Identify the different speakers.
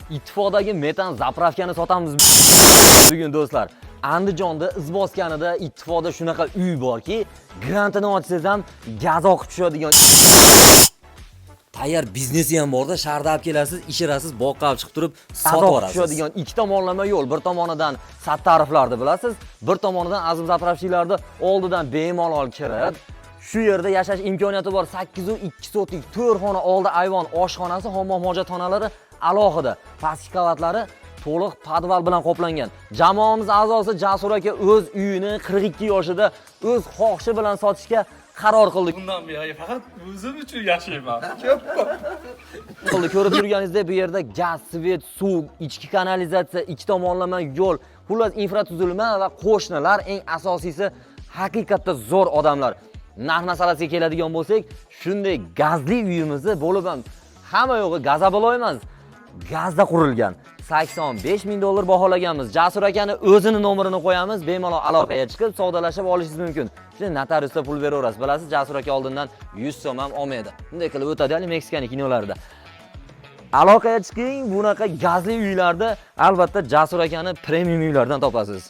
Speaker 1: Ittifoqdagi metan заправка ni sotamiz bugun, do'stlar. Andijonda Izboskanida, Ittifoqda shunaqa uy borki, grantini ochsangiz ham gaz oqib tushadigan
Speaker 2: Tayyor biznesi ham borda, shaharda olib kelasiz, ishirasiz, boqqa olib chiqib turib
Speaker 1: sotib
Speaker 2: sotib yuborasiz.
Speaker 1: Tushadigan ikki tomonlama yo'l. Bir tomonidan Sattarovlarni bilasiz, bir tomonidan Azim заправщик larni oldidan bemalol kirib, shu yerda yashash imkoniyati bor. 8,2 sotik, 4 xona, oldi ayvon, oshxonasi, hammom, hojatxonalari alohida. Pastki qavatlari to'liq podval bilan qoplangan. Jamoamiz a'zosi Jasur aka o'z uyini 42 yoshida o'z xohishi bilan sotishga qaror qildi.
Speaker 3: Bundan buyog'iga faqat o'zim uchun yashayman.
Speaker 1: Qildi. Ko'rib turganingizdek, bu yerda gaz, svet, suv, ichki kanalizatsiya, ikki tomonlama yo'l, xullas, infratuzilma va qo'shnilar, eng asosiysi, haqiqatda zo'r odamlar. Narx masalasiga keladigan bo'lsak, shunday gazli uyimizni bo'lib ham hamma yo'g'i gazabalo emas, gazda qurilgan. 85 ming dollar baholaganmiz. Jasur akani o'zini nomerini qo'yamiz, bemalol aloqaga chiqib, savdolashib olishingiz mumkin. Shunday notariusda pul beraverasiz. Bilasiz, Jasur aka oldindan 100 so'm ham olmaydi. Bunday qilib o'tadi, ya'ni Meksikani kinolarida. Aloqaga chiqing, bunaqa gazli uylarda albatta Jasur akani premium uylardan topasiz.